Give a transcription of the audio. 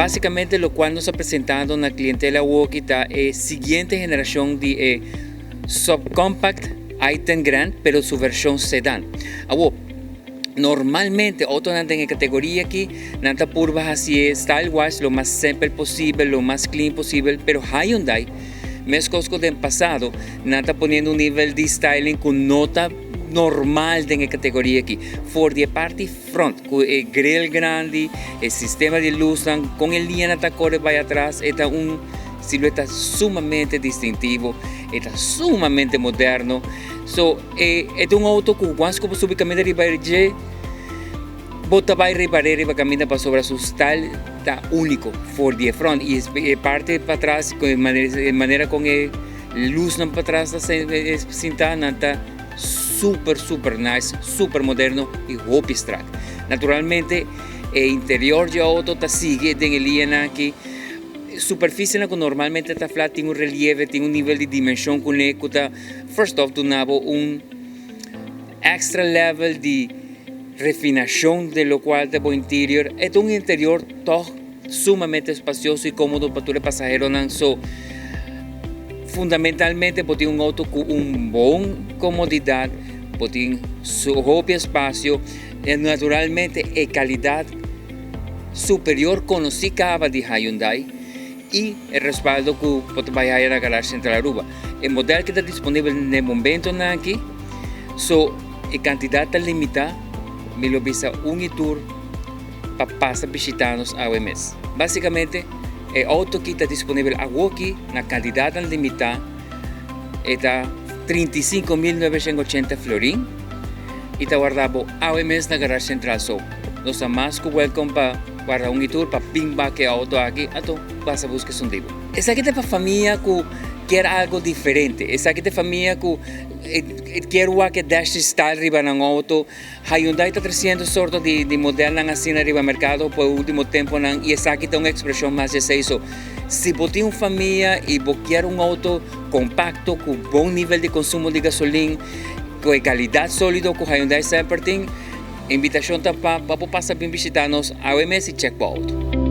Basicamente locual nos ta presentando na clientela awoki ta e siguiente generacion di e subcompact i10 Grand, pero su version sedan. Awo, normalmente autonan den e categoria aki nan ta purba haci'e style wise lo mas simpel posibel, lo mas clean posibel, pero Hyundai, mescos cu den pasado, nan ta poniendo un nivel di styling cu no ta normal den e categoria aki. For di e parti front, cu e grill grandi, e sistema di luznan, con e liñanan ta core bay atras, e ta un silueta sumamente distintivo, e ta sumamente moderno. So, e e ta un auto cu once cu bo subi caminda riba dje, bo ta bay riba riba caminda pasobra su style ta unico for di e front y e parti patras cu e manera con e luznan patras ta sinta nan ta super super nice, super moderno y hopi strak. Naturalmente e interior di e auto ta sigui den e liñanan aki. Superficienan cu normalmente ta flat tin un relieve, tin un nivel di dimension cune cu ta first off duna bo un extra level di refinacion de locual ta bo interior. E ta un interior toch sumamente espacioso y comodo pa tur e pasaheronan. So, fundamentalmente bo tin un auto cu un bon comodidad, bo tin su hopi espacio y naturalmente e calidad superior conoci caba di Hyundai y e respaldo cu bo ta bay haya na Garage Central Aruba. E model ki ta disponibel na e momentonan aki, so e cantidad ta limita, mi lo bisa un y tur pa pasa bishita nos awe mes. Basicamente e auto ki ta disponibel awoki na cantidadnan limita e ta 35.980 florin y ta warda bo awe mes na Garage Central. So nos ta mas cu welcome pa warda un y tur pa bin bak e auto aki anto pasa busca esun di bo. Esaki ta pa famia cu kier algo diferente. Esaki ta famia cu kier wak e dash style riba nan auto. Hyundai ta treciendo sorto di modelnan asina riba mercado pa e ultimo temponan y esaki ta un expresion mas di esey. So, si bo tin un famia y bo kier un auto compacto cu bon nivel di consumo di gasolin, cu e calidad solido cu Hyundai semper tin, invitacion ta pa bo pasa bin bishita nos awe mes y check bo auto.